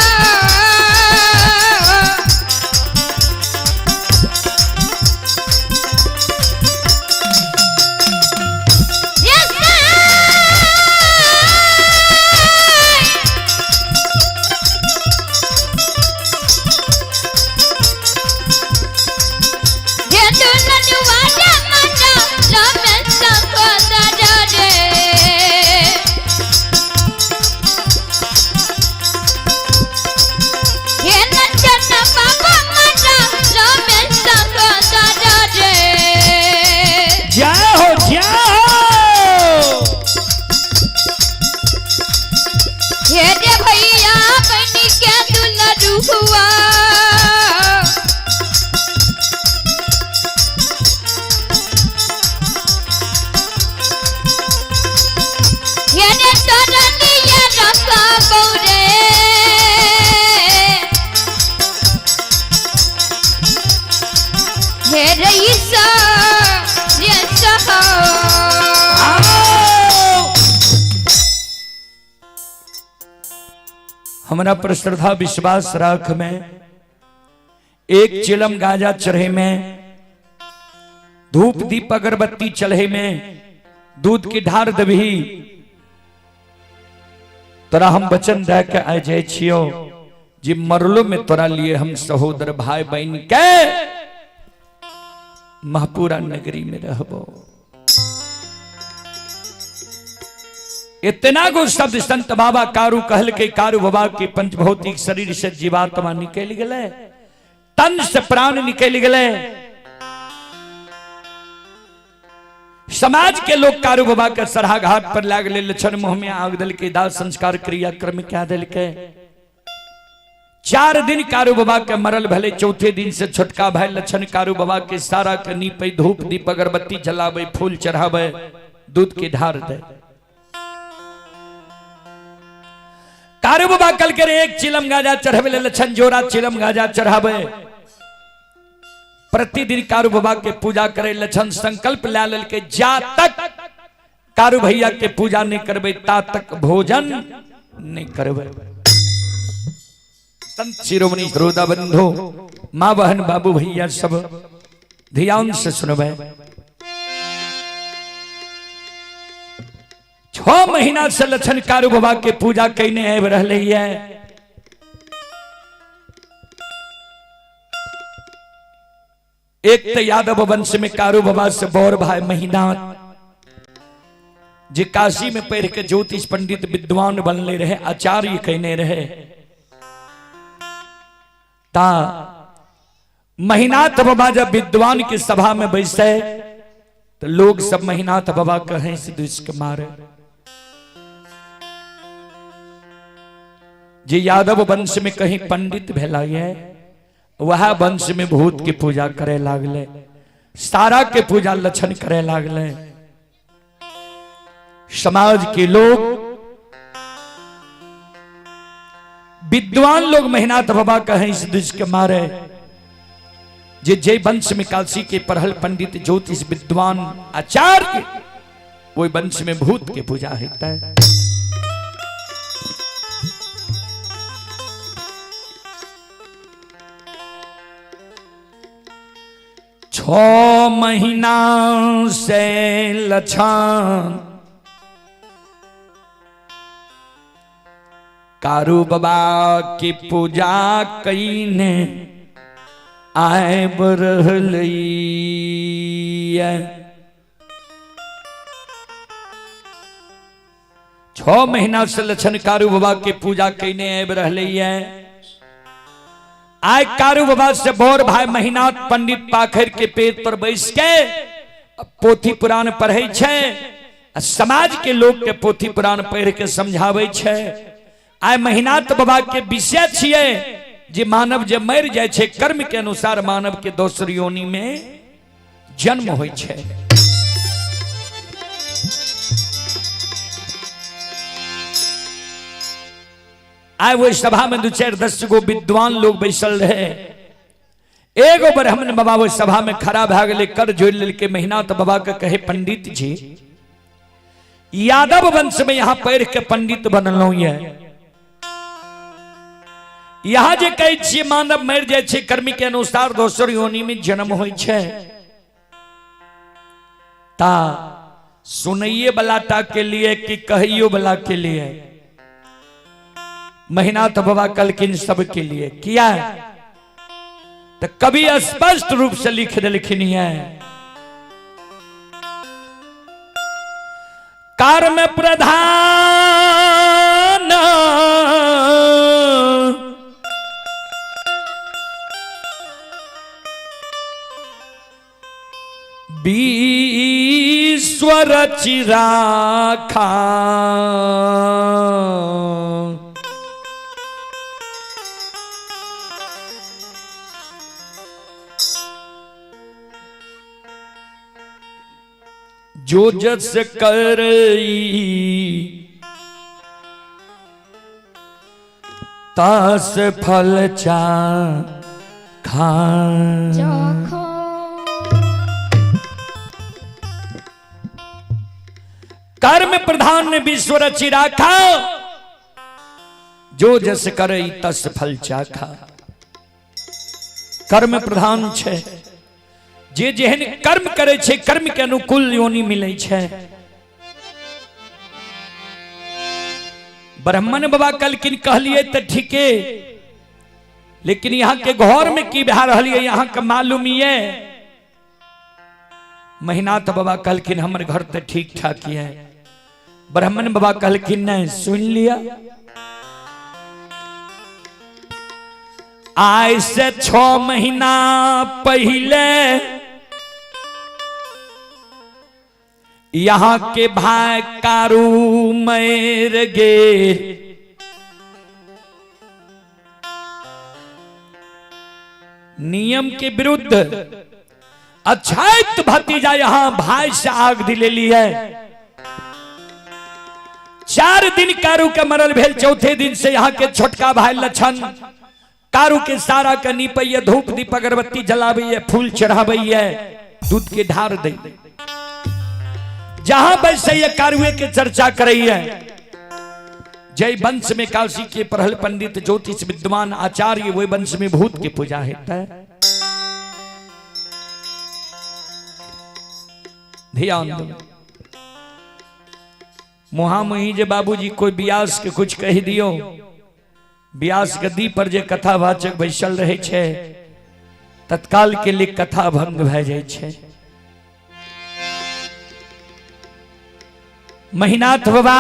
रे सहा। आओ। हमरा पर श्रद्धा विश्वास राख में एक चिलम गाजा चढ़े में, धूप दीप अगरबत्ती चढ़े में, दूध की ढार दबही, तोरा हम वचन दे के आ जाए छियो जे मरलो में तोरा लिए हम सहोदर भाई बहन के महपुरा नगरी में रहबो। इतना गो शब्द संत बाबा कारू कहल के कारू बाबा के पंचभौतिक शरीर से जीवात्मा निकल गए, तन से प्राण निकल गए। समाज के लोग कारू बाबा के सरहा घाट पर लागले, लक्षण मुंह में आग दल के दाह संस्कार क्रिया क्रम क्या दल के। 4 दिन कारू बाबा के मरल भले, चौथे दिन से छोटका भाई लक्षण कारू बाबा के सारा के नीपे, धूप दीप अगरबत्ती जलावे, फूल चढ़ावे, दूध के धार दे। कारू बाबा कल के एक चिलम गाजा चढ़ावे, लक्षण जोड़ा चिलम गाजा चढ़ावे। प्रतिदिन कारू बाबा के पूजा करे लक्षण संकल्प ला लेल के जा तक कारू भैया के पूजा नहीं करबे ता तक भोजन नहीं करबे। संत शिरोमणि श्रोता बंधु, माँ बहन बाबू भैया सब ध्यान से सुनबे। 6 महीना से लक्षण कारू बाबा के पूजा कैने आबि रहले है। एक तो यादव वंश में कारू बाबा से बौर भाई महीनाथ जे काशी में पढ़ के ज्योतिष पंडित विद्वान बनले रहे, आचार्य कहने रहे। ता महीनाथ बाबा जब विद्वान की सभा में बैसे तो लोग सब महीनाथ बाबा कहें से दुष्क मारे। जे यादव वंश में कहीं पंडित भेला है वह वंश में भूत की पूजा करे लागले, सारा के पूजा लक्षण करे लागले। समाज के लोग विद्वान लोग महीनाथ बाबा कहें इस दुष्ट के मारे। जे जय वंश में काशी के पढ़ल पंडित ज्योतिष विद्वान आचार्य वही वंश में भूत के पूजा होता है। 6 महीना से लक्षण कारू बाबा की पूजा कईने आए रहलै। 6 महीना से लक्षण कारू बाबा के पूजा कईने आबि रहलै। आय कारू बाबा से बोर भाई महीनाथ पंडित पाखर के पेट पर बैस के पोथी पुराण पढ़ै छै, समाज के लोग के पोथी पुराण पढ़ के समझाबै छै। आय महीनाथ बाबा के विषय छियै जे मानव जे मरि जाइ छै कर्म के अनुसार मानव के दोसर योनि में जन्म होइ छै। आय वो सभा में 2-4 10 गो विद्वान लोग बैसल रहे। एगो ब्राह्मण बाबा वो सभा में खड़ा भए गेलै, कर जोड़ि लेलकै। महीनाथ बाबा के कहे पंडित जी यादव वंश में यहाँ पढ़ के पंडित बनलहुँ ये, यहाँ जे कहै छियै मानव मरि जाइ छै कर्म के अनुसार दोसर योनि में जन्म होइ छै, ता सुनैये वाला टा के लिए कि कहियो वाला के लिए? महीनाथ बाबा कहलखिन सबके लिए। किया तो कवि स्पष्ट रूप से लिख देलखिन है, कर्म प्रधान विश्व रचि राखा, जो जस करई तास फल चा खा। कर्म प्रधान ने विश्व रचि राखा, जो जस करे तस फल चाखा। कर्म प्रधान छै, जे जेहन कर्म करे छै कर्म के अनुकूल योनि मिलै छै। ब्राह्मण बाबा कहलखिन कहलिए तऽ ठीके, लेकिन यहाँ के घर में की भए रहल ये यहाँ के मालूम ये? महिनाथ बाबा कहलखिन हमर घर तऽ ठीक ठाक ये। ब्राह्मण बाबा कहलखिन नहीं सुन लिया, आइ से 6 महीना पहले यहाँ के भाई कारू मर गे। नियम के विरुद्ध अछैत भतीजा यहाँ भाई से आग दिलेली है। 4 दिन कारू के मरल भेल, चौथे दिन से यहाँ के छोटका भाई लक्षण कारू के सारा के नीपैये, धूप दीप अगरबत्ती जलाबैये, फूल चढ़ाबैये, दूध के ढार दे, जहां बैसैये कारुए के चर्चा करैये। जय वंश में काशी के पढ़ल पंडित ज्योतिष विद्वान आचार्य, वही वंश में भूत के पूजा होता है। ध्यान दो, मुहा मुही जे बाबूजी कोई ब्यास के कुछ कह दियो, ब्यास गद्दी पर जे कथावाचक बैसल रहे छे तत्काल के लिए कथा भंग भए जाय छे। महिनाथ बाबा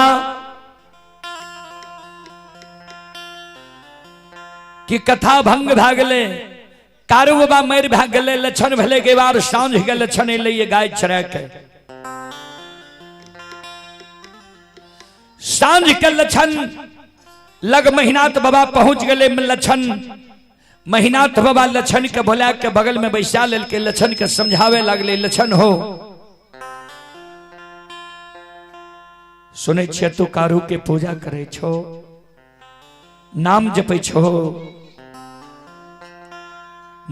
की कथा भंग भए गेलै, कारू बाबा मरि भए गेलै, लक्षण भेलै के बाद साँझ के लक्षण एलै गाय चरा के। साँझ के लक्षण लग महिनाथ बाबा पहुंच गए। लक्षण महिनाथ बाबा लक्षण के बोला के बगल में बैसा लेलकै, लक्षण के समझावे लगले, लक्षण हो सुनै छियै तू कारू के पूजा करे छो, नाम जपै छो,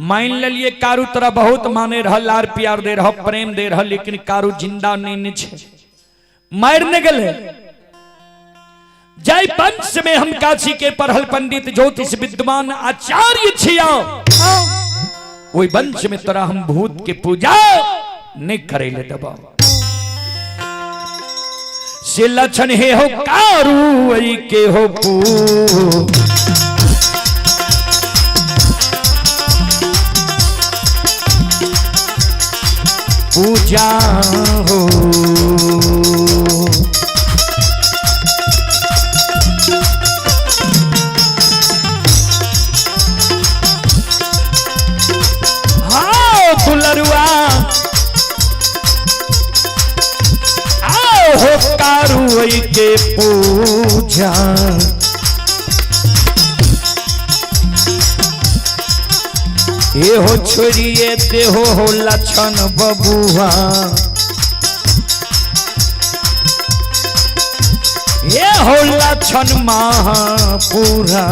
मान लेलिए कारू तोरा बहुत माने रह, लार प्यार दे रह, प्रेम दे रह, लेकिन कारू जिंदा नहीं छे, मार ने गेलै। जय वंश में हम काशी के पढ़ल पंडित ज्योतिष विद्वान आचार्य छिया, वही वंश में तोरा हम भूत के पूजा नहीं करे ले दबा। से लक्षण हे हो कारू ऐ के हो पू, पूजा हो। दुलरुआ आओ हो कारू के पूजा, ये हो छोड़िए देहो हो लक्षण बबुआ, ये हो लक्षण महापुरा।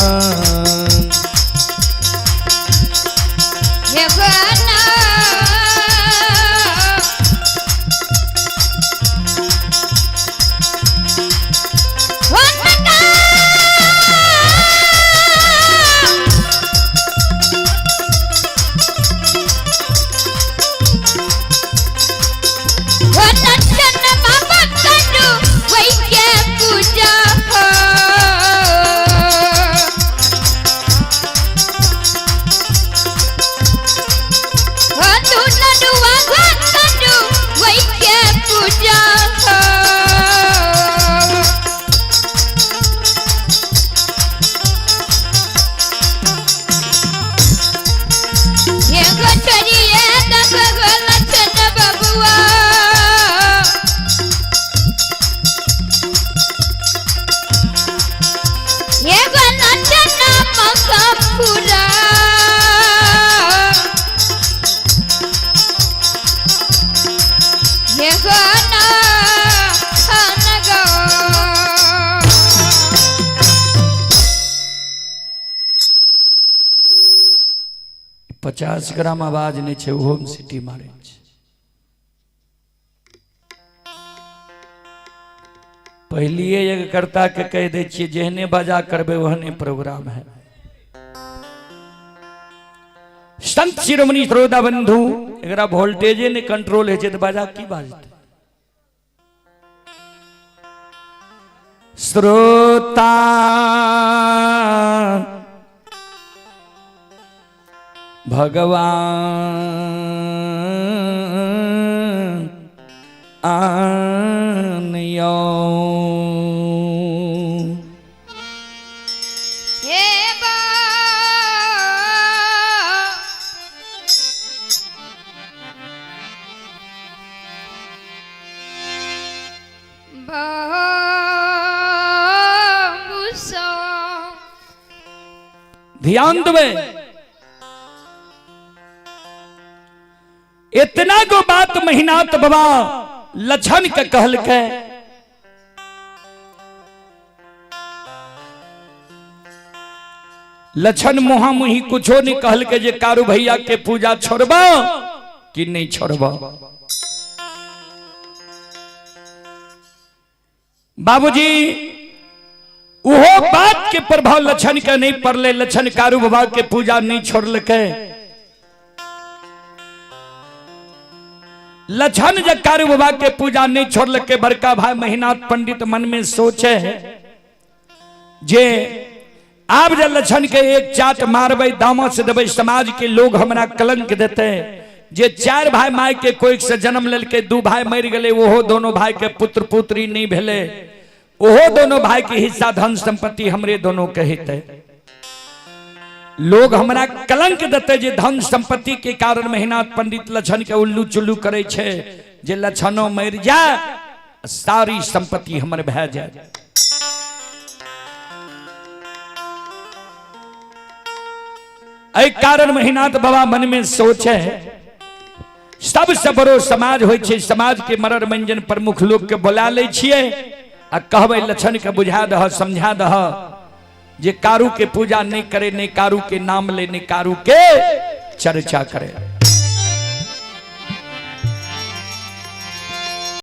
50 ग्राम आवाज नहीं छे, ओहो में सीटी मारे छे। पहिलिए यज्ञकर्ता के कहि दै छियै, जेहने बाजा करबै ओहने प्रोग्राम है। संत शिरोमणि श्रोता बंधु, एकरा वोल्टेजे नहि कंट्रोल होइ छै तऽ बाजा की बाजतै? श्रोता भगवान आनयो। हे बा बाबू। ध्यान देबै, इतना गो बात महिनाथ बाबा लछन के कहलकै। लछन मुहा मुही कुछो नहीं कहलकै जे कारू भैया के पूजा छोड़बा कि नहीं छोड़बा। बाबूजी उहो बात के प्रभाव लछन के नहीं पड़ले। लछन कारू बाबा के पूजा नहीं छोड़लकै। लछन जब कारू बाबा के पूजा नहीं छोड़लकै, बड़का भाई महिनाथ पंडित मन में सोचे है जे आब जे लछन के एक चाट मारबै, दामस देबै, समाज के लोग हमरा कलंक देते जे चार भाई my के कोई से जन्म लेलकै, दू भाई मरि गेलै, ओहो दोनों भाई के पुत्र पुत्री नहीं भेलै, ओहो दोनों भाई के हिस्सा धन संपत्ति हमरे दोनों के हेतै। लोग हमरा कलंक देते जे धन संपत्ति के कारण महिनाथ पंडित लछन के उल्लू चुल्लू करे छै, जे लछनो मरि जाए सारी संपत्ति हमर भए जाए। एहि कारण महिनाथ बाबा मन में सोचे सबसे बड़ो समाज होइ छै, समाज के मरर मंजन प्रमुख लोग के बोला लै छियै आ कहबै लछन के बुझा दह, समझा दह जे कारू के पूजा नहीं करे, नहीं कारू के नाम ले, नहीं कारू के चर्चा करे।